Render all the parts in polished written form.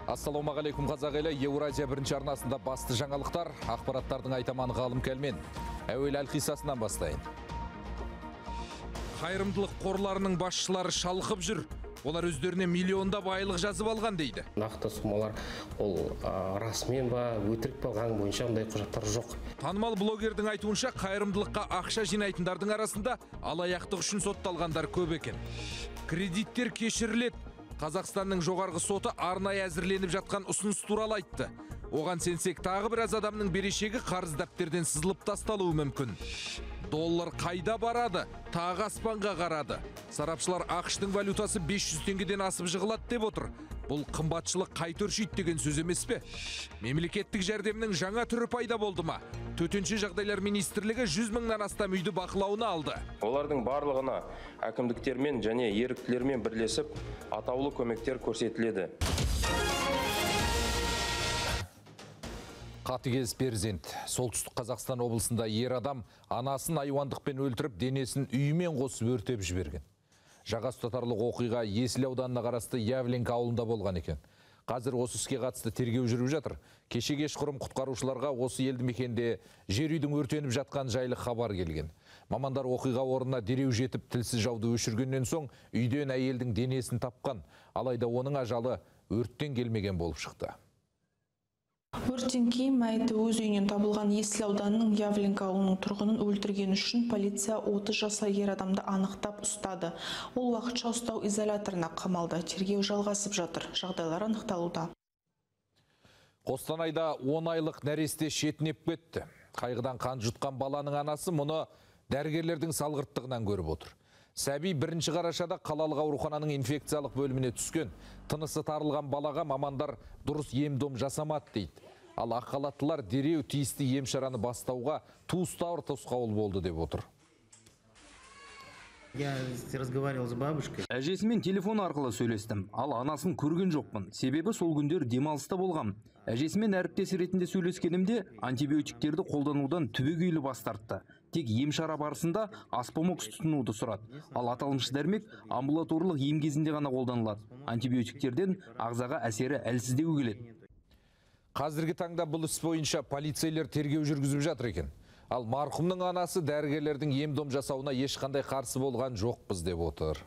Ассалаумағалейкум, қазақ елі. Еуразия бірінші арнасында басты жаңалықтар, ақпараттардың айтаманы Ғалым Кәлмен. Әуелі әлқиссасынан бастайын. Қайырымдылық қорларының басшылары шалқып жүр. Олар өздеріне миллиондап айлық жазып алған дейді. Нақты сомалар ол расымен ба, өтірік па, заң бойынша ондай құжаттар жоқ. Танымал блогердің айтуынша, қайырымдылыққа ақша жинайтындардың арасында алаяқтық үшін сотталғандар көп екен. Кредиттер кешіріледі. Қазақстанның жоғарғы соты арнайы әзірленіп жатқан ұсыныс туралы айтты. Оған сенсек, тағы біраз адамның берешегі қарыз дәптерден сызылып тасталуы мүмкін. Доллар қайда барады? Тағы аспанға қарады. Сарапшылар АҚШ-тың валютасы 500 теңгеден асып жығылады деп отыр. Бұл қымбатшылық қайта өршиді деген сөз емес пе? Мемлекеттік жәрдемнің жаңа түрі пайда болды ма? Төтенше жағдайлар министрлігі 100 мыңнан астам үйді бақылауына алды. Олардың барлығына әкімдіктермен және еріктілермен бірлесіп атаулы көмектер көрсетіледі. Қатыгез перзент. Солтүстік Қазақстан облысында ер адам анасын айуандықпен өлтіріп, денесін үйімен қосып өртеп жіберген. Жаға ұстатарлық оқиға Есіл ауданына қарасты Явленка ауылында болған екен. Қазір осы іске қатысты тергеу жүріп жатыр. Кеше кешқұрым құтқарушыларға осы елді мекенде жер үйдің өртеніп жатқан жайлы хабар келген. Мамандар оқиға орнына дереу жетіп, тілсіз жауды өшіргеннен соң үйден әйелдің денесін тапқан. Алайда оның ажалы өрттен келмеген болып шықты. Өрттен кейін мәйіті өз үйінен табылған Есіл ауданының Явленка ауылының тұрғынын өлтірген үшін полиция 30 жасар ер адамды анықтап ұстады. Ол уақытша ұстау изоляторына қамалды. Тергеу жалғасып жатыр. Жағдайлар анықталуда. Қостанайда 10 айлық нәресте шетінеп кетті. Қайғыдан қан жұтқан баланың анасы мұны дәрігерлердің салғырттығынан көріп отыр. Сәби 1 қарашада қалалық аурухананың инфекциялық бөліміне түскен. Тынысы тарылған балаға мамандар дұрыс ем-дом жасамады дейді. Ал ақ халаттылар дереу тиісті ем шараны бастауға туыстары тосқауыл болды деп отыр. Я разговаривал с бабушкой. Әжесімен телефон арқылы сөйлестім, ал анасын көрген жоқпын. Себебі сол күндер демалыста болғам. Әжесімен әріптес ретінде сөйлескенімде антибиотиктерді қолданудан түбегейлі бас тартты. Тек ем-шара барысында аспомокс тұтынуды сұрады. Ал аталмыш дәрмек амбулаторлық ем кезінде ғана қолданылады. Антибиотиктерден ағзаға әсері әлсіздеу келеді. Қазіргі таңда бұл іс бойынша полицейлер тергеу жүргізіп жатыр екен. Ал марқұмның анасы дәрігерлердің ем-дом жасауына ешқандай қарсы болған жоқпыз деп отыр.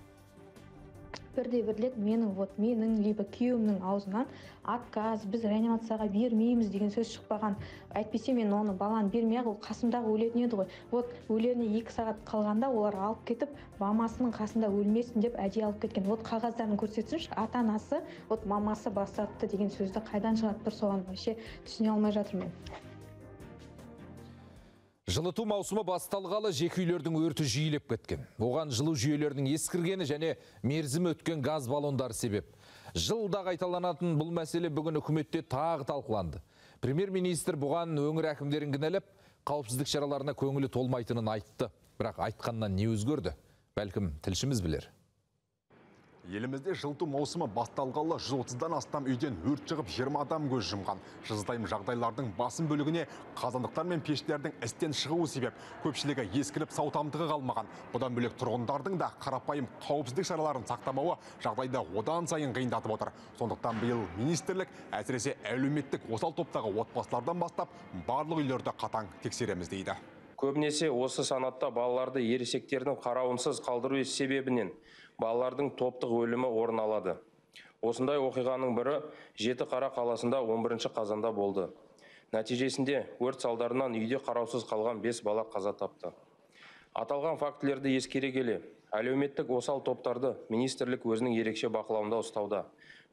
Бірде бірлет менің, либо күйеуімнің аузынан отказ, біз реанимацияға бермейміз деген сөз шықпаған. Әйтпесе мен оны баланы бермей ақ, ол қасымдағы өлетін еді ғой. Вот өлеріне 2 сағат қалғанда олар алып кетіп, мамасының қасында өлмесін деп әдейі алып кеткен. Вот қағаздарын көрсетсінші, ата-анасы, вот мамасы бас тартты деген сөзді қайдан шығарып тұр, соған вообще түсіне алмай жатырмын мен. Жылыту маусымы басталғалы жеке үйлердің өрті жиілеп кеткен. Оған жылу жүйелерінің ескіргені және мерзімі өткен газ баллондары себеп. Жылда қайталанатын бұл мәселе бүгін үкіметте тағы талқыланды. Премьер-министр бұған өңір әкімдерін кінәлап, қауіпсіздік шараларына көңілі толмайтынын айтты. Бірақ айтқаннан не өзгерді? Бәлкім тілшіміз білер. Елімізде жылыту маусымы басталғалы 130-дан астам үйден өрт шығып, 20 адам көз жұмған. Жазатайым жағдайлардың басым бөлігіне қазандықтар мен пештердің істен шығуы себеп. Көпшілігі ескіріп саутамдығы қалмаған. Бұдан бөлек тұрғындардың да қарапайым қауіпсіздік шараларын сақтамауы жағдайды одан сайын қиындатып отыр. Сондықтан биыл министрлік әсіресе әлеуметтік осал топтағы отбасылардан бастап барлық үйлерді қатаң тексереміз дейді. Көбінесе осы санатта балаларды ересектердің қарауынсыз қалдыру себебінен балалардың топтық өлімі орын алады. Осындай оқиғаның бірі Жетіқара қаласында 11 қазанда болды. Нәтижесінде өрт салдарынан үйде қараусыз қалған 5 бала қаза тапты. Аталған фактілерді ескере келе, әлеуметтік осал топтарды министрлік өзінің ерекше бақылауында ұстауда.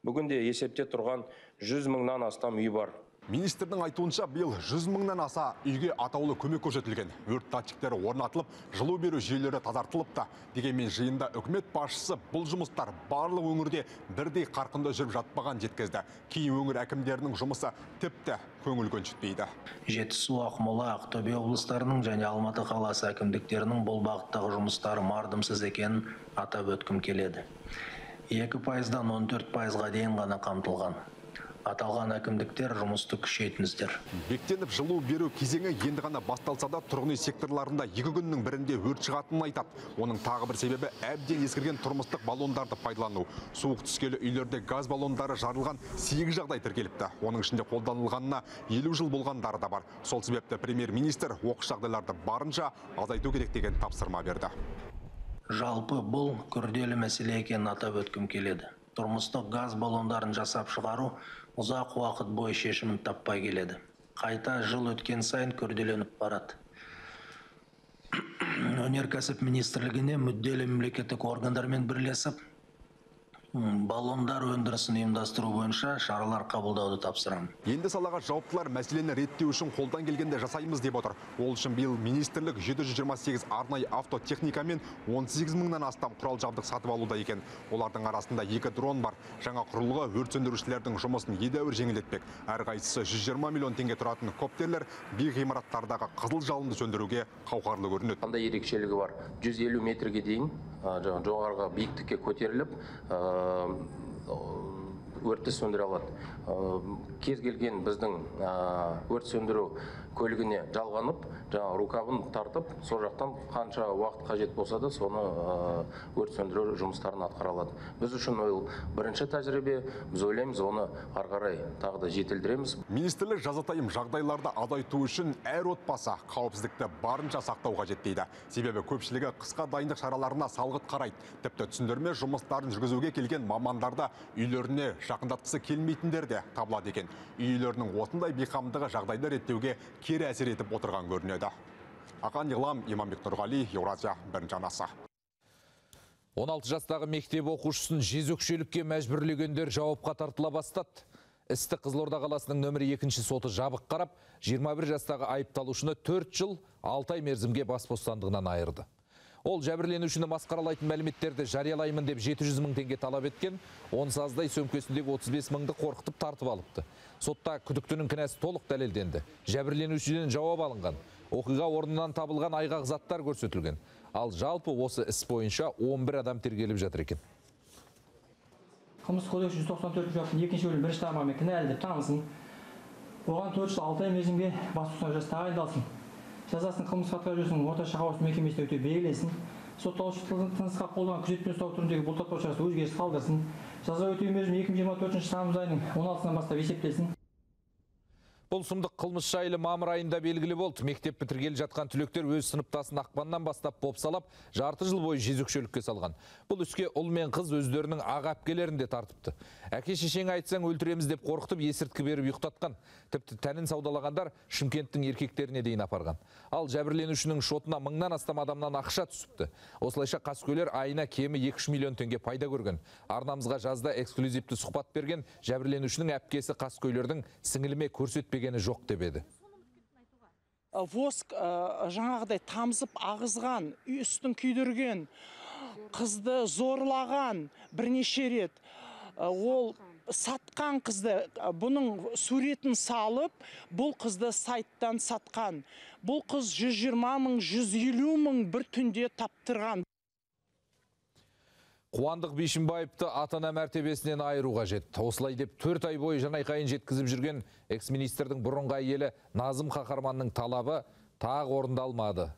Бүгінде есепте тұрған 100 мыңнан астам үй бар. Министрдің айтуынша, биыл 100 мыңнан аса үйге атаулы көмек көрсетілген. Өрт датчиктері орнатылып, жылу беру жүйелері тазартылыпты. Дегенмен жиында үкімет басшысы бұл жұмыстар барлық өңірде бірдей қарқында жүріп жатпаған жеткізді. Кей өңір әкімдерінің жұмысы тіпті көңіл көншітпейді. Жетісу, Ақмола, Ақтөбе облыстарының және Алматы қаласы әкімдіктерінің бұл бағыттағы жұмыстары мардымсыз екенін атап өткім келеді. 2%-дан 14%-ға дейін ғана қамтылған. Аталған әкімдіктер жұмысты күшейтіңіздер. Бектеніп жылу беру кезеңі енді ғана басталса да тұрғын үй секторларында 2 күннің бірінде өрт шығатынын айтады. Оның тағы бір себебі әбден ескірген тұрмыстық баллондарды пайдалану. Суық түскелі үйлерде газ баллондары жарылған 8 жағдай тіркеліпті. Оның ішінде қолданылғанына 50 жыл болғандары да бар. Сол себепті премьер-министр оқыс жағдайларды барынша азайту керек деген тапсырма берді. Жалпы бұл күрделі мәселе екенін атап өткім келеді. Тұрмыстық газ баллондарын жасап шығару ұзақ уақыт бойы шешімін таппай келеді. Қайта жыл өткен сайын күрделеніп барады. Өнеркәсіп министрлігіне мүдделі мемлекеттік органдармен бірлесіп, баллондар өндірісін ұйымдастыру бойынша шаралар қабылдауды тапсырамын. Енді салаға жауаптылар мәселені реттеу үшін қолдан келгенде жасаймыз деп отыр. Ол үшін биыл министрлік 728 арнайы автотехника мен 18 мыңнан астам құрал жабдық сатып алуда екен. Олардың арасында 2 дрон бар. Жаңа құрылғы өрт сөндірушілердің жұмысын едәуір жеңілдетпек. Әрқайсысы 120 миллион теңге тұратын коптерлер биік ғимараттардағы қызыл жалынды сөндіруге қауқарлы көрінеді. Қандай ерекшелігі бар? 150 метрге дейін жоғарғы биіктікке көтеріліп, өртті сөндіре алады. Кез келген біздің өрт сөндіру көлігіне жалғанып, жаңа рукавын тартып, сол жақтан қанша уақыт қажет болса да соны өрт сөндіру жұмыстарын атқара алады. Біз үшін ол бірінші тәжірибе, біз ойлаймыз, оны ары қарай тағы да жетілдіреміз. Министрлік жазатайым жағдайларды азайту үшін әр отбасы қауіпсіздікті барынша сақтау қажет дейді. Себебі көпшілігі қысқа дайындық шараларына салғырт қарайды. Тіпті түсіндірме жұмыстарын жүргізуге келген мамандарда үйлеріне жақындатқысы келмейтіндер де табылады екен. Үй иелерінің осындай бейқамдығы жағдайды реттеуге кері әсер етіп отырған көрінеді. Ақан Илам, Иманбек Нұрғали, Еуразия бірінші арнасы. 16 жастағы мектеп оқушысын жезөкшелікке мәжбүрлегендер жауапқа тартыла бастады. Істі Қызылорда қаласының нөмірі 2 соты жабық қарап, 21 жастағы айыпталушыны 4 жыл 6 ай мерзімге бас бостандығынан айырды. Ол жәбірленушіні масқаралайтын мәліметтерді жариялаймын деп 700 мың теңге талап еткен, онысы аздай сөмкесіндегі 35 мыңды қорқытып тартып алыпты. Сотта күдіктінің кінәсі толық дәлелденді. Жәбірленушіден жауап алынған. Оқиға орнынан табылған айғақ заттар көрсетілген. Ал жалпы осы іс бойынша 11 адам тергеліп жатыр екен. Қылмыстық кодекс 194 баптың 2 бөлімі 1 тармағымен кінәлі деп танылсын. Оған 4 жыл 6 ай мерзімге бас бостандығы жазасы тағайындалсын. Жазасын қылмыстық атқару жүйесінің орташа қауіпсіз мекемесінде өтеу белгіленсін. Сотталушы тынысқа қолданған күзетпен ұстау түріндегі бұлтартпау шарасы өзгеріс қалдырсын. Жаза өтеу мерзімі 2024 тамыз айының 16-сынан бастап есептелсін. Бұл сұмдық қылмыс жайлы мамыр айында белгілі болды. Мектеп бітіргелі жатқан түлектер өз сыныптасын ақпаннан бастап бопсалап, жарты жыл бойы жезөкшелікке салған. Бұл іске ұл мен қыз өздерінің аға әпкелерін де тартыпты. Әке шешеңе айтсаң өлтіреміз деп қорқытып, есірткі беріп ұйықтатқан. Тіпті тәнін саудалағандар Шымкенттің еркектеріне дейін апарған. Ал жәбірленушінің шотына мыңнан астам адамнан ақша түсіпті. Осылайша қаскөйлер айына кемі 2-3 миллион теңге пайда көрген. Арнамызға жазда эксклюзивті сұхбат берген жәбірленушінің әпкесі қаскөйлердің сіңіліме көрсетпегені жоқ деп еді. Воск жаңағыдай тамызып ағызған, үстін күйдірген, қызды зорлаған бірнеше рет. Ол сатқан қызды, бұның суретін салып, бұл қызды сайттан сатқан. Бұл қыз 120 мың, 150 мың бір түнде таптырған. Қуандық Бишімбаевты ата-ана мәртебесінен айыру қажет. Осылай деп 4 ай бойы жанайқайын жеткізіп жүрген экс-министрдің бұрынғы әйелі Назым Қаһарманның талабы тағы орындалмады.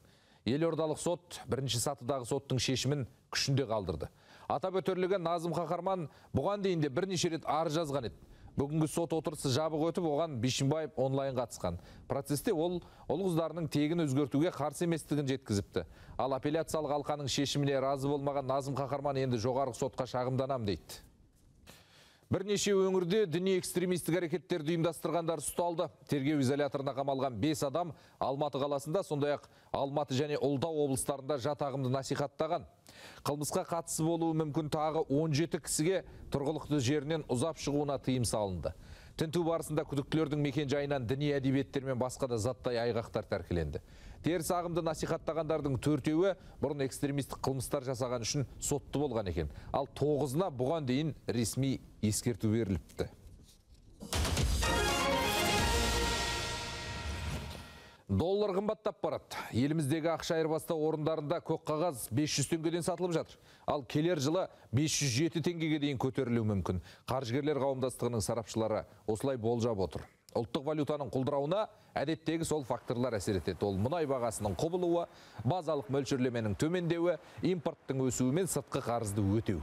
Елордалық сот бірінші сатыдағы соттың шешімін күшінде қалдырды. Атап өтерлігі, Назым Қаһарман бұған дейін де бірнеше рет арыз жазған еді. Бүгінгі сот отырысы жабық өтіп, оған Бишімбаев онлайн қатысқан. Процесте ол ұл-қыздарының тегін өзгертуге қарсы еместігін жеткізіпті. Ал апелляциялық алқаның шешіміне разы болмаған Назым Қаһарман енді жоғарғы сотқа шағымданам дейді. Бірнеше өңірде діни экстремистік әрекеттерді ұйымдастырғандар ұсталды. Тергеу изоляторына қамалған 5 адам Алматы қаласында, сондай-ақ Алматы және Ұлытау облыстарында жат ағымды насихаттаған. Қылмысқа қатысы болуы мүмкін тағы 17 кісіге тұрғылықты жерінен ұзап шығуына тыйым салынды. Тінту барысында күдіктілердің мекен жайынан діни әдебиеттер мен басқа да заттай айғақтар тәркіленді. Теріс ағымды насихаттағандардың 4-еуі бұрын экстремистік қылмыстар жасаған үшін сотты болған екен. Ал 9-ына бұған дейін ресми ескерту беріліпті. Доллар қымбаттап барады. Еліміздегі ақша айырбастау орындарында көк қағаз 500 теңгеден сатылып жатыр. Ал келер жылы 507 теңгеге дейін көтерілуі мүмкін. Қаржыгерлер қауымдастығының сарапшылары осылай болжап отыр. Ұлттық валютаның құлдырауына әдеттегі сол факторлар әсер етеді. Ол мұнай бағасының құбылуы, базалық мөлшерлеменің төмендеуі, импорттың өсуі мен сыртқы қарызды өтеу.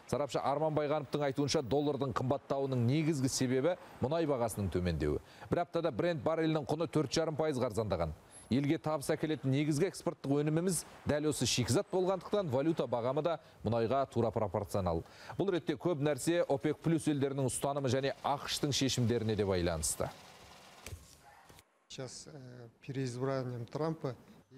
Сарапшы Арман Байғановтың айтуынша, доллардың қымбаттауының негізгі себебі мұнай бағасының төмендеуі. Бір аптада Brent баррелінің құны 4,5% арзандаған. Елге табыс әкелетін негізгі экспорттық өніміміз дәл осы шикізат болғандықтан валюта бағамы да мұнайға тура пропорционал. Бұл ретте көп нәрсе ОПЕК плюс елдерінің ұстанымы және АҚШ-тың шешімдеріне де байланысты. Сейчас переизбранием Трампа.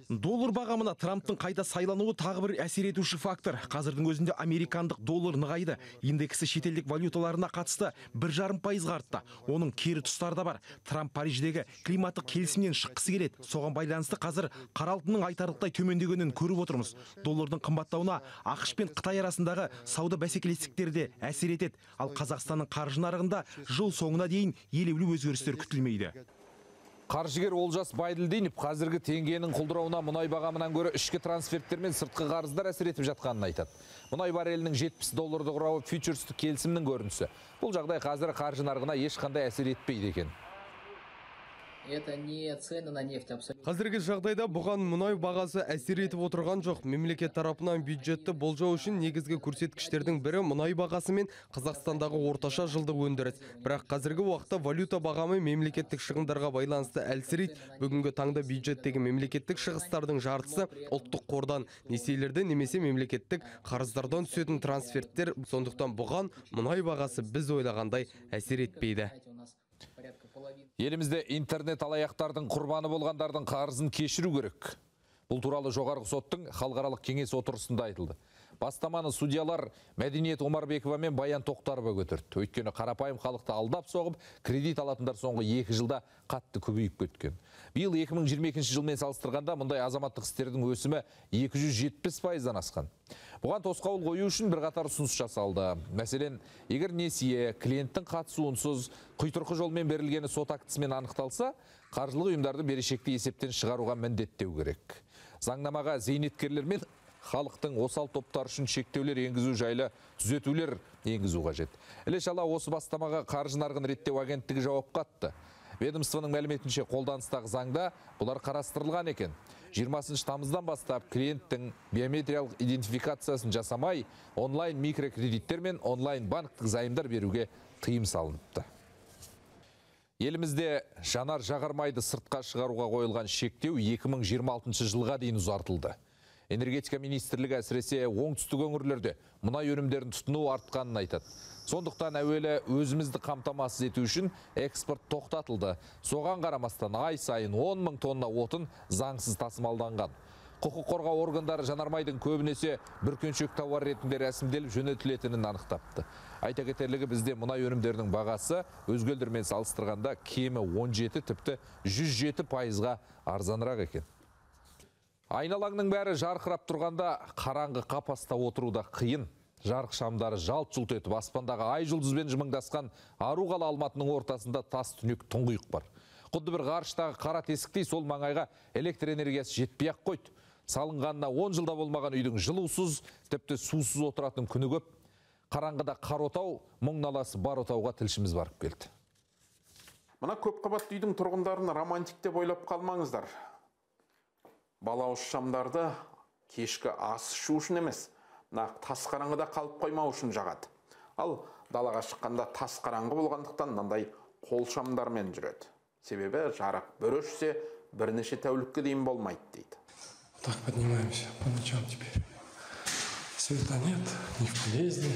Доллар бағамына Трамптың қайта сайлануы тағы бір әсер етуші фактор. Қазірдің өзінде американдық доллар нығайды. Индексі шетелдік валюталарына қатысты 1,5%-ға артты. Оның кері тұстары да бар. Трамп Париждегі климаттық келісімнен шыққысы келеді. Соған байланысты қазір қара алтынның айтарлықтай төмендегенін көріп отырмыз. Доллардың қымбаттауына АҚШ пен Қытай арасындағы сауда бәсекелестіктері де әсер етеді. Ал Қазақстанның қаржы нарығында жыл соңына дейін елеулі өзгерістер күтілмейді. Қаржыгер Олжас Байділдинов қазіргі теңгенің құлдырауына мұнай бағамынан гөрі ішкі трансферттер мен сыртқы қарыздар әсер етіп жатқанын айтады. Мұнай баррелінің 70 долларды құрауы фьючерстік келісімнің көрінісі. Бұл жағдай қазір қаржы нарығына ешқандай әсер етпейді екен. Это не цены на нефть абсолютно. Қазіргі жағдайда бұған мұнай бағасы әсер етіп отырған жоқ. Мемлекет тарапынан бюджетті болжау үшін негізгі көрсеткіштердің бірі мұнай бағасы мен Қазақстандағы орташа жылдық өндіріс. Бірақ қазіргі уақытта валюта бағамы мемлекеттік шығындарға байланысты әлсірейді. Бүгінгі таңда бюджеттегі мемлекеттік шығыстардың жартысы ұлттық қордан, несиелерден немесе мемлекеттік қарыздардан түсетін трансферттер. Сондықтан бұған мұнай бағасы біз ойлағандай әсер етпейді. Елімізде интернет алаяқтардың құрбаны болғандардың қарызын кешіру керек. Бұл туралы Жоғарғы соттың халықаралық кеңес отырысында айтылды. Бастаманы судьялар Мәдениет Омарбекова мен Баян Тоқтарова көтерді. Өйткені қарапайым халықты алдап соғып, кредит алатындар соңғы 2 жылда қатты көбейіп кеткен. Биыл 2022 жылмен салыстырғанда мұндай азаматтық істердің өсімі 270%-дан асқан. Бұған тосқауыл қою үшін бірқатар ұсыныс жасалды. Мәселен, егер несие клиенттің қатысуынсыз құйтырқы жолмен берілгені сот актісімен анықталса, қаржылық ұйымдарды берешекті есептен шығаруға міндеттеу керек. Заңнамаға зейнеткерлер мен халықтың осал топтары үшін шектеулер енгізу жайлы түзетулер енгізу қажет. Іле-шала осы бастамаға қаржы нарығын реттеу агенттігі жауап қатты. Ведомствоның мәліметінше, қолданыстағы заңда бұлар қарастырылған екен. 20 тамыздан бастап клиенттің биометриялық идентификациясын жасамай, онлайн микрокредиттер мен онлайн банктік займдар беруге тыйым салыныпты. Елімізде жанар жағармайды сыртқа шығаруға қойылған шектеу 2026 жылға дейін ұзартылды. Энергетика министрлігі әсіресе оңтүстік өңірлерде мұнай өнімдерін тұтыну артқанын айтады. Сондықтан әуелі өзімізді қамтамасыз ету үшін экспорт тоқтатылды. Соған қарамастан ай сайын 10 мың тонна отын заңсыз тасымалданған. Құқық қорғау органдары жанармайдың көбінесе бүркеншек тауар ретінде рәсімделіп жөнелтілетінін анықтапты. Айта кетерлігі, бізде мұнай өнімдерінің бағасы өзге елдермен салыстырғанда кемі 17, тіпті 107%-ға арзанырақ екен. Айналаңның бәрі жарқырап тұрғанда қараңғы қапаста отыру да қиын. Жарық шамдары жалт-жұлт етіп, аспандағы ай жұлдызбен жымыңдасқан ару қала Алматының ортасында тас түнек тұңғиық бар. Құдды бір ғарыштағы қара тесіктей сол маңайға электр энергиясы жетпей-ақ қойды. Салынғанына 10 жылда болмаған үйдің жылусыз, тіпті сусыз отыратын күні көп. Қараңғыда қар отау, мұң наласы бар отауға тілшіміз барып келді. Мына көпқабатты үйдің тұрғындарын романтик деп ойлап қалмаңыздар. Балауыз шамдарды кешкі ас ішу үшін емес, мына тас қараңғыда қалып қоймау үшін жағады. Ал далаға шыққанда тас қараңғы болғандықтан мынандай қол шамдармен жүреді. Себебі жарық бір өшсе, бірнеше тәулікке дейін болмайды дейді. Так поднимаемся по ночам теперь. Света нет, ни в подъезде,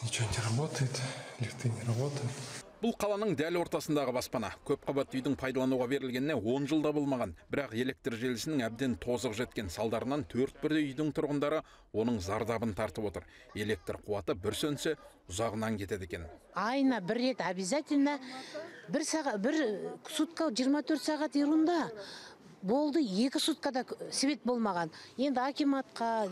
ничего не работает, лифты не работают. Бұл қаланың дәл ортасындағы баспана. Көп қабатты үйдің пайдалануға берілгеніне 10 жылда болмаған. Бірақ электр желісінің әбден тозығы жеткен, салдарынан 4 бірдей үйдің тұрғындары оның зардабын тартып отыр. Электр қуаты бір сөнсе ұзағынан кетеді екен. Айына бір рет обязательно бір сағат, бір сутка 24 сағат ерунда. Болды, 2 суткада свет болмаған. Енді акиматқа,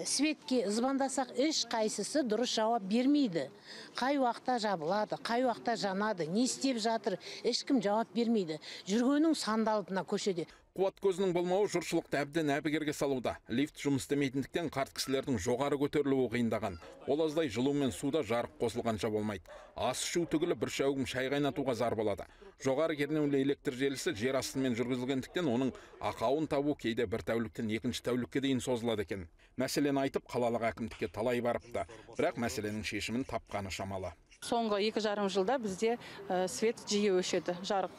светке звондасақ, еш қайсысы дұрыс жауап бермейді. Қай уақытта жабылады, қай уақытта жанады, не істеп жатыр, ешкім жауап бермейді. Жүргенің сандалып мына көшеде. Қуат көзінің болмауы жұртшылықты әбден әбігерге салуда. Лифт жұмыс істемейтіндіктен қарт кісілердің жоғары көтерілуі қиындаған. Ол аздай жылу мен суда жарық қосылғанша болмайды. Ас ішу түгілі бір шәугім шай қайнатуға зар болады. Жоғары кернеулі электр желісі жер астымен жүргізілгендіктен оның ақауын табу кейде бір тәуліктен екінші тәулікке дейін созылады екен. Мәселені айтып қалалық әкімдікке талай барыпты. Бірақ мәселенің шешімін тапқаны шамалы. Соңғы 2,5 жылда бізде свет жиі өшеді, жарық.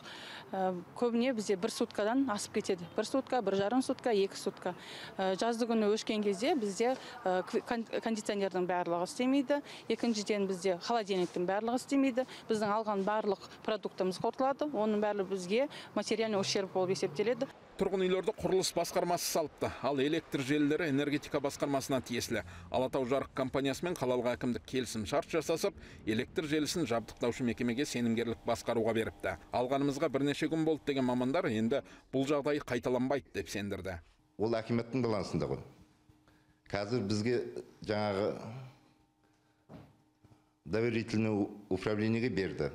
Көбіне бізде 1 суткадан асып кетеді. 1 сутка, 1,5 сутка, 2 сутка. Жазды күні өшкен кезде бізде кондиционердің барлығы істемейді. Екіншіден бізде холодильниктің барлығы істемейді. Біздің алған барлық продуктымыз қорытылады. Оның барлығы бізге материальный ущерб болып есептеледі. Тұрғын үйлерді құрылыс басқармасы салыпты, ал электр желілері энергетика басқармасына тиесілі. Алатау жарық компаниясымен қалалық әкімдік келісім шарт жасасып, электр желісін жабдықтаушы мекемеге сенімгерлік басқаруға беріпті. Алғанымызға бірнеше күн болды деген мамандар енді бұл жағдай қайталанбайды деп сендірді. Ол әкімдіктің балансында ғой. Қазір бізге жаңағы доверительный управлениеге берді.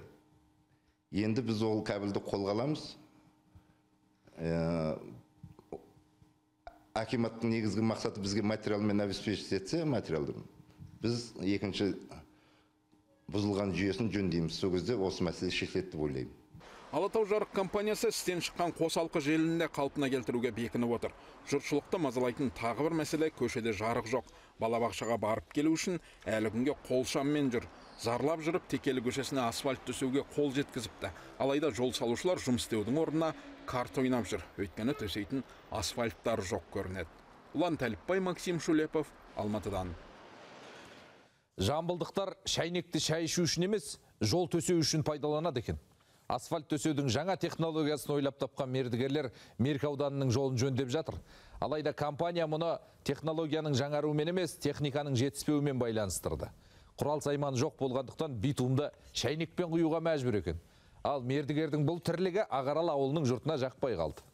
Енді біз ол кабельді қолға аламыз. Акиматтың негізгі мақсаты бізге материалмен обеспечить етсе, материалды біз екінші бұзылған жүйесін жөндейміз. Сол кезде осы мәселе шешіледі деп ойлаймын. Алатау жарық компаниясы істен шыққан қосалқы желіні қалпына келтіруге бекініп отыр. Жұртшылықты мазалайтын тағы бір мәселе көшеде жарық жоқ. Балабақшаға барып келу үшін әлі күнге қолшаммен жүр. Зарлап жүріп Текелі көшесіне асфальт төсеуге қол жеткізіпті. Алайда жол салушылар жұмыс істеудің орнына карта ойнап жүр. Өйткені төсейтін асфальттар жоқ көрінеді. Ұлан Тәліпбай, Максим Шулепов, Алматыдан. Жамбылдықтар шәйнекті шай ішу үшін емес, жол төсеу үшін пайдаланады екен. Асфальт төсеудің жаңа технологиясын ойлап тапқан мердігерлер Меркі ауданының жолын жөндеп жатыр. Алайда компания мұны технологияның жаңаруымен емес, техниканың жетіспеуімен байланыстырды. Құрал сайман жоқ болғандықтан битумды шәйнекпен құюға мәжбүр екен. Ал мердігердің бұл тірлігі Ағарал ауылының жұртына жақпай қалды.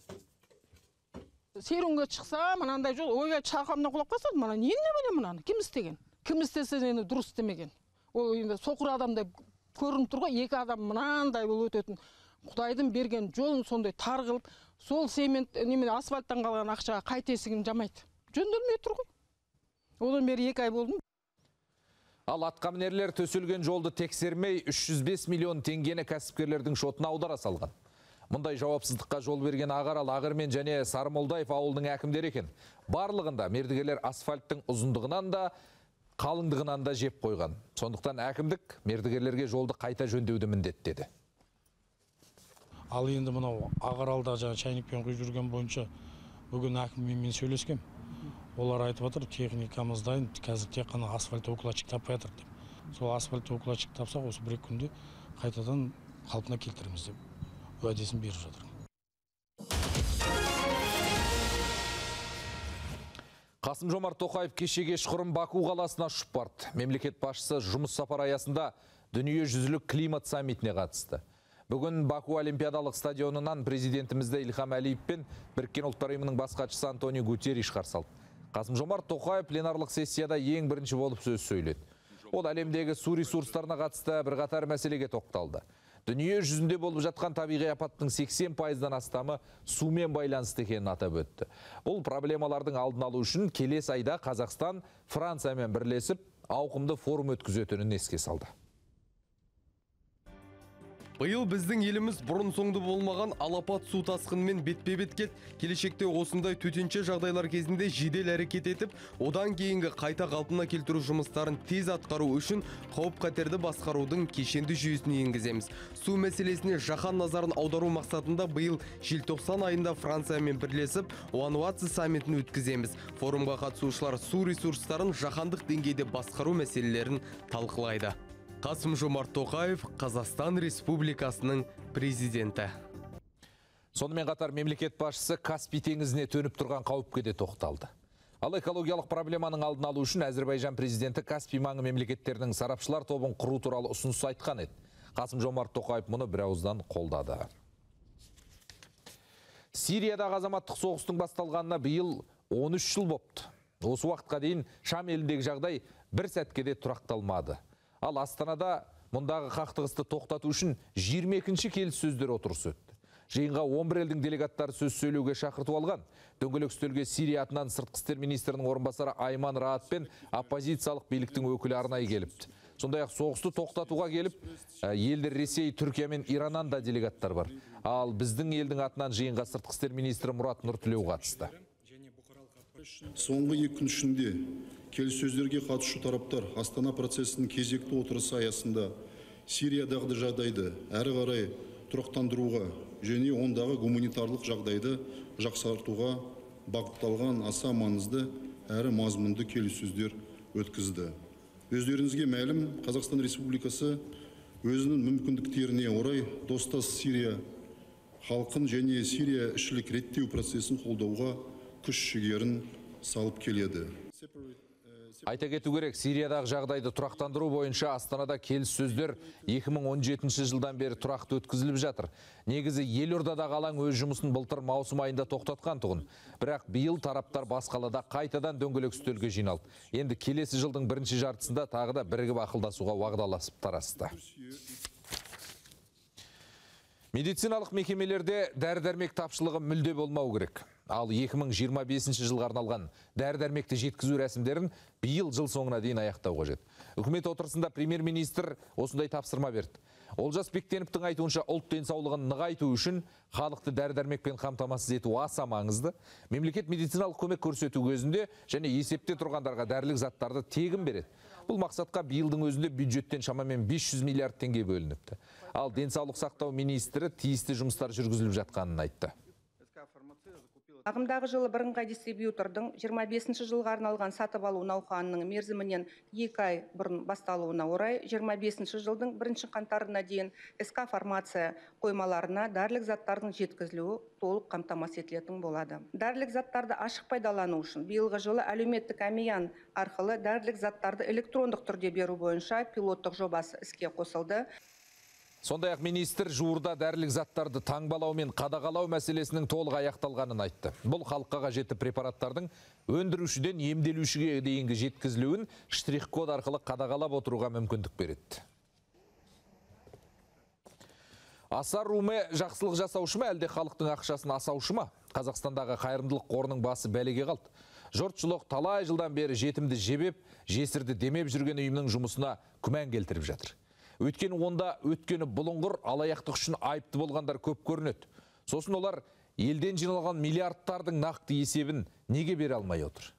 Серуенге шықса, мынандай жол, ойбай, шалқамнан құлап қалса, мына не білемін мынаны? Кім істеген? Кім істесе енді дұрыс істемеген. Ол енді соқыр адамдай көрініп тұр ғой, екі адам мынандай болып өтетін. Құдайдың берген жолын сондай тар қылып, сол цемент немене асфальттан қалған ақшаға қайта есігін жамайды. Жөнделмей тұр ғой. Одан бері 2 ай болдым. Ал атқамінерлер төселген жолды тексермей 305 миллион теңгені кәсіпкерлердің шотына аудара салған. Мұндай жауапсыздыққа жол берген Ағарал, Ағырмен және Сарымолдаев ауылының әкімдері екен. Барлығында мердігерлер асфальттың ұзындығынан да, қалыңдығынан да жеп қойған. Сондықтан әкімдік мердігерлерге жолды қайта жөндеуді міндеттеді. Ал енді мынау Ағаралда жаңа шайнекпен құйып жүрген бойынша бүгін әкіммен мен сөйлескем. Олар айтып отыр, техникамыз дайын, қазір тек қана асфальт укладчик таппай жатыр деп. Сол асфальт укладчик тапсақ, осы бір-екі күнде қайтадан қалпына келтіреміз деп уәдесін беріп жатыр. Қасым-Жомарт Тоқаев кеше кешқұрым Баку қаласына ұшып барды. Мемлекет басшысы жұмыс сапары аясында дүниежүзілік климат саммитіне қатысты. Бүгін Баку Олимпиадалық стадионынан президентімізді Ильхам Әлиев пен Біріккен Ұлттар Ұйымының бас хатшысы Антонио Гутерриш қарсы алды. Қасым-Жомарт Тоқаев пленарлық сессияда ең бірінші болып сөз сөйледі. Ол әлемдегі су ресурстарына қатысты бірқатар мәселеге тоқталды. Дүние жүзінде болып жатқан табиғи апаттың 80%-дан астамы сумен байланысты екенін атап өтті. Бұл проблемалардың алдын алу үшін келесі айда Қазақстан Франциямен бірлесіп ауқымды форум өткізетінін еске салды. Биыл біздің еліміз бұрын соңды болмаған алапат су тасқынымен бетпе-бет келді. Келешекте осындай төтенше жағдайлар кезінде жедел әрекет етіп, одан кейінгі қайта қалпына келтіру жұмыстарын тез атқару үшін қауіп-қатерді басқарудың кешенді жүйесін енгіземіз. Су мәселесіне жаһан назарын аудару мақсатында биыл желтоқсан айында Франциямен бірлесіп Вануату саммитін өткіземіз. Форумға қатысушылар су ресурстарын жаһандық деңгейде басқару мәселелерін талқылайды. Қасым-Жомарт Тоқаев, Қазақстан Республикасының президенті. Сонымен қатар мемлекет басшысы Каспий теңізіне төніп тұрған қауіпке де тоқталды. Ал экологиялық проблеманың алдын алу үшін Әзірбайжан президенті Каспий маңы мемлекеттерінің сарапшылар тобын құру туралы ұсыныс айтқан еді. Қасым-Жомарт Тоқаев мұны бір ауыздан қолдады. Сириядағы азаматтық соғыстың басталғанына биыл 13 жыл бопты. Осы уақытқа дейін Шам еліндегі жағдай бір сәтке де тұрақталмады. Ал Астанада мұндағы қақтығысты тоқтату үшін 22-ші келіссөздер отырысы өтті. Жиынға 11 елдің делегаттары сөз сөйлеуге шақырту алған. Дөңгелек үстелге Сирия атынан сыртқы істер министрінің орынбасары Айман Раат пен оппозициялық биліктің өкілі арнайы келіпті. Сондай-ақ соғысты тоқтатуға келіп, елдер Ресей, Түркия мен Ираннан да делегаттар бар. Ал біздің елдің атынан жиынға сыртқы істер министрі Мұрат Нұртілеу қатысты. Соңғы 2 күн ішінде келіссөздерге қатысушы тараптар Астана процесінің кезекті отырысы аясында Сириядағы жағдайды әрі қарай тұрақтандыруға және ондағы гуманитарлық жағдайды жақсартуға бағытталған аса маңызды әрі мазмұнды келіссөздер өткізді. Өздеріңізге мәлім, Қазақстан Республикасы өзінің мүмкіндіктеріне орай достас Сирия халқын және Сирия ішілік реттеу процесін қолдауға күш жігерін салып келеді. Айта кету керек, Сириядағы жағдайды тұрақтандыру бойынша Астанада келіссөздер 2017 жылдан бері тұрақты өткізіліп жатыр. Негізі елордадағы алаң өз жұмысын былтыр маусым айында тоқтатқан тұғын. Бірақ биыл тараптар бас қалада қайтадан дөңгелек үстелге жиналды. Енді келесі жылдың бірінші жартысында тағы да бірігіп ақылдасуға уағдаласып тарасты. Медициналық мекемелерде дәрі-дәрмек тапшылығы мүлде болмау керек. Ал 2025 жылға арналған дәрі-дәрмекті жеткізу рәсімдерін биыл жыл соңына дейін аяқтау қажет. Үкімет отырысында премьер-министр осындай тапсырма берді. Олжас Бектеновтің айтуынша, ұлт денсаулығын нығайту үшін халықты дәрі-дәрмекпен қамтамасыз ету аса маңызды. Мемлекет медициналық көмек көрсету кезінде және есепте тұрғандарға дәрілік заттарды тегін береді. Бұл мақсатқа биылдың өзінде бюджеттен шамамен 500 миллиард теңге бөлініпті. Ал денсаулық сақтау министрі тиісті жұмыстар жүргізіліп жатқанын айтты. Ағымдағы жылы бірыңғай дистрибьютордың 25 жылға арналған сатып алу науқанының мерзімінен 2 ай бұрын басталуына орай 25 жылдың 1 қаңтарына дейін СК фармация қоймаларына дәрілік заттардың жеткізілуі толық қамтамасыз етілетін болады. Дәрілік заттарды ашық пайдалану үшін биылғы жылы әлеуметтік әмиян арқылы дәрілік заттарды электрондық түрде беру бойынша пилоттық жобасы іске қосылды. Сондай-ақ министр жуырда дәрілік заттарды таңбалау мен қадағалау мәселесінің толық аяқталғанын айтты. Бұл халыққа қажетті препараттардың өндірушіден емделушіге дейінгі жеткізілуін штрих-код арқылы қадағалап отыруға мүмкіндік береді. Асар Руме жақсылық жасаушы ма, әлде халықтың ақшасын асаушы ма? Қазақстандағы қайырымдылық қорының басы бәлеге қалды. Жұртшылық талай жылдан бері жетімді жебеп, жесірді демеп жүрген ұйымның жұмысына күмән келтіріп жатыр. Өйткені онда өткені бұлыңғыр, алаяқтық үшін айыпты болғандар көп көрінеді. Сосын олар елден жиналған миллиардтардың нақты есебін неге бере алмай отыр?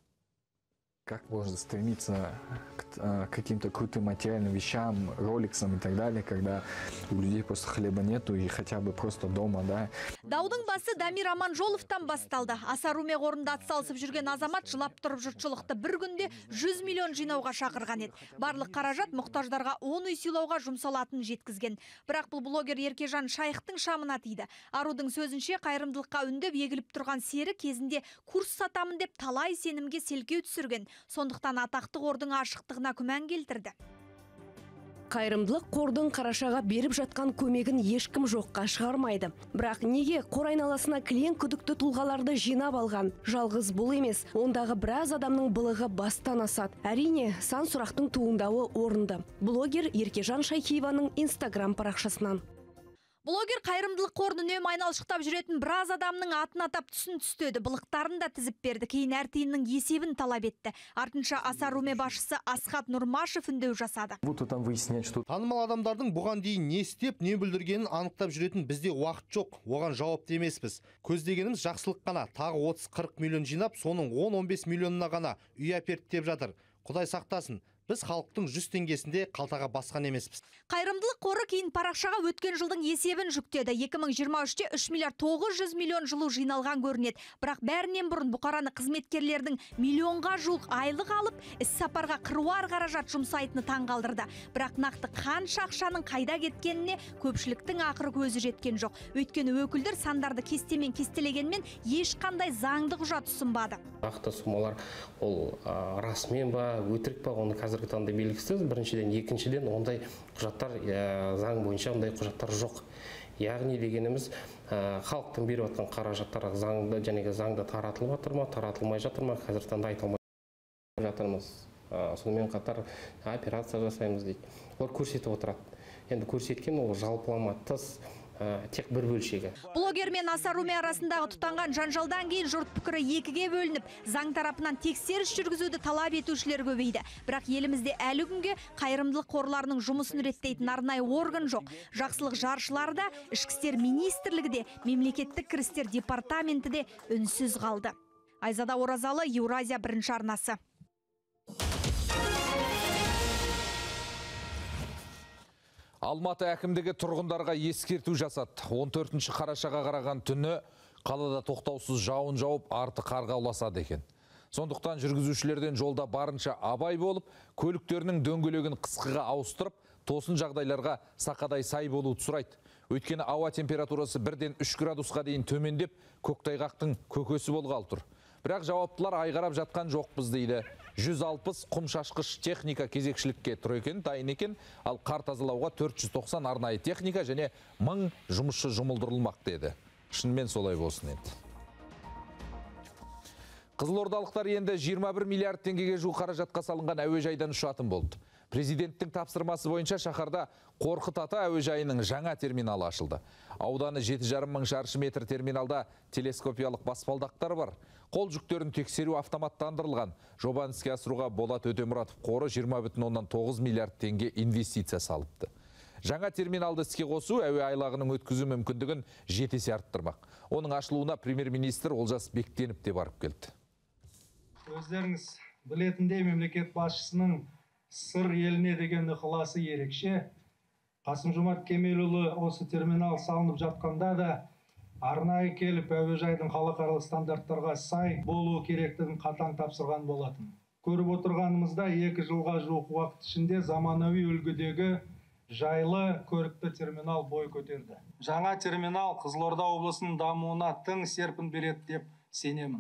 Как можно стремиться к каким-то крутым материальным вещам, роликсам и так далее, когда у людей просто хлеба нету и хотя бы просто дома, да? Даудың басы Дамир Аманжоловтан басталды. Асар Руме қорында атсалысып жүрген азамат жылап тұрып жұртшылықты бір күнде 100 миллион жинауға шақырған еді. Барлық қаражат мұқтаждарға 10 үй сыйлауға жұмсалатынын жеткізген. Бірақ бұл блогер Еркежан Шайхтың шамына тиді. Арудың сөзінше, қайырымдылыққа үндеп егіліп тұрған сері кезінде курс сатамын деп талай сенімге селкеу түсірген. Сондықтан атақты қордың ашықтығына күмән келтірді. Қайырымдылық қордың қарашаға беріп жатқан көмегін ешкім жоққа шығармайды. Бірақ неге қор айналасына кілең күдікті тұлғаларды жинап алған? Жалғыз бұл емес, ондағы біраз адамның былығы бастан асады. Әрине, сан сұрақтың туындауы орынды. Блогер Еркежан Шайхиеваның Инстаграм парақшасынан. Блогер қайырымдылық қорын үнемі айналшықтап жүретін біраз адамның атын атап түсін түстеді, былықтарын да тізіп берді. Кейін әр тиынның есебін талап етті. Артынша Асар Руме басшысы Асхат Нұрмашев үндеу жасады. Буду там выяснять, что танымал адамдардың бұған дейін не істеп, не бүлдіргенін анықтап жүретін бізде уақыт жоқ. Оған жауапты емеспіз. Көздегеніміз жақсылық қана. Тағы 30-40 миллион жинап, соның 10-15 миллионына ғана үй әперді деп жатыр. Құдай сақтасын. Біз халықтың 100 теңгесінде қалтаға басқан емеспіз. Қайырымдылық қоры кейін парақшаға өткен жылдың есебін жүктеді. 2023-те 3 миллиард 900 миллион жылу жиналған көрінеді. Бірақ бәрінен бұрын бұқараны қызметкерлердің миллионға жуық айлық алып, іс сапарға қыруар қаражат жұмсайтыны таңғалдырды. Бірақ нақты қанша ақшаның қайда кеткеніне көпшіліктің ақыры көзі жеткен жоқ. Өйткені өкілдер сандарды кестемен кестелегенмен ешқандай заңды құжат ұсынбады. Нақты суммалар ол расымен ба, өтірік па, оны қазіргі таңда белгісіз. Біріншіден, екіншіден, ондай құжаттар, заң бойынша ондай құжаттар жоқ. Яғни дегеніміз, халықтың беріп жатқан қаражаттары заңды және заңда таратылып жатыр ма, таратылмай жатыр ма, қазіргі таңда айта алмай жатырмыз. Сонымен қатар операция жасаймыз дейді. Олар көрсетіп отырады. Енді көрсеткен ол жалпылама тыс, тек бір бөлшегі. Блогер мен Асар Уме арасындағы тұтанған жанжалдан кейін жұрт пікірі екіге бөлініп, заң тарапынан тексеріс жүргізуді талап етушілер көбейді. Бірақ елімізде әлі күнге қайырымдылық қорларының жұмысын реттейтін арнайы орган жоқ. Жақсылық жаршылары да, Ішкі істер министрлігі де, мемлекеттік кірістер департаменті де үнсіз қалды. Айзада Оразалы, Еуразия бірінші арнасы. Алматы әкімдігі тұрғындарға ескерту жасады. 14 қарашаға қараған түні қалада тоқтаусыз жауын жауып, арты қарға ұласады екен. Сондықтан жүргізушілерден жолда барынша абай болып, көліктерінің дөңгелегін қысқыға ауыстырып, тосын жағдайларға сақадай сай болуды сұрайды. Өйткені ауа температурасы 1-ден 3 градусқа дейін төмендеп, көктайғақтың көкесі болғалы тұр. Бірақ жауаптылар айғарап жатқан жоқпыз дейді. 160 құм шашқыш техника кезекшілікке тұр екен, дайын екен, ал қар тазалауға 490 арнайы техника және 1000 жұмысшы жұмылдырылмақ деді. Шынымен солай болсын енді. Қызылордалықтар енді 21 миллиард теңгеге жуық қаражатқа салынған әуежайдан ұшатын болды. Президенттің тапсырмасы бойынша шаһарда Қорқыт ата әуежайының жаңа терминалы ашылды. Ауданы 7,5 мың шаршы метр терминалда телескопиялық баспалдақтар бар. Қол жүктерін тексеру автоматтандырылған. Жобаны іске асыруға Болат Өтемұратов қоры 20,9 миллиард теңге инвестиция салыпты. Жаңа терминалды іске қосу әуе айлағының өткізу мүмкіндігін 7 есе арттырмақ. Оның ашылуына премьер-министр Олжас Бектенов те барып келді. Өздеріңіз білетіндей, мемлекет басшысының Сыр еліне деген ықыласы ерекше. Қасым-Жомарт Кемелұлы осы терминал салынып жатқанда да арнайы келіп әуежайдың халықаралық стандарттарға сай болуы керектігін қатаң тапсырған болатын. Көріп отырғанымызда 2 жылға жуық уақыт ішінде заманауи үлгідегі жайлы көрікті терминал бой көтерді. Жаңа терминал Қызылорда облысының дамуына тың серпін береді деп сенемін.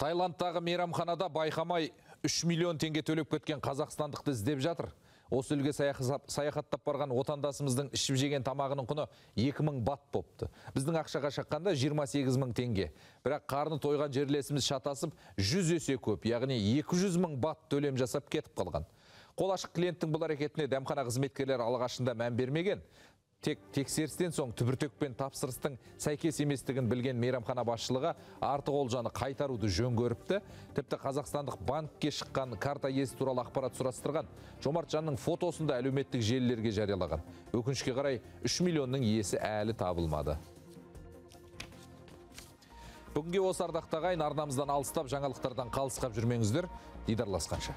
Таиландтағы мейрамханада байқамай 3 миллион теңге төлеп кеткен қазақстандықты іздеп жатыр. Осы елге саяхаттап барған отандасымыздың ішіп жеген тамағының құны 2000 бат бопты. Біздің ақшаға шаққанда 28 мың теңге. Бірақ қарны тойған жерлесіміз шатасып 100 есе көп, яғни 200 мың бат төлем жасап кетіп қалған. Қол ашық клиенттің бұл әрекетіне дәмхана қызметкерлері алғашында мән бермеген. Тек тексерістен соң түбіртек пен тапсырыстың сәйкес еместігін білген мейрамхана басшылығы артық олжаны қайтаруды жөн көріпті. Тіпті қазақстандық банкке шыққан карта иесі туралы ақпарат сұрастырған. Жомарт жанның фотосын да әлеуметтік желілерге жариялаған. Өкінішке қарай 3 миллионның иесі әлі табылмады. Бүгінге осы ардақты ағайын, арнамыздан алыстап, жаңалықтардан қалыс қап жүрмеңіздер. Дидарласқанша.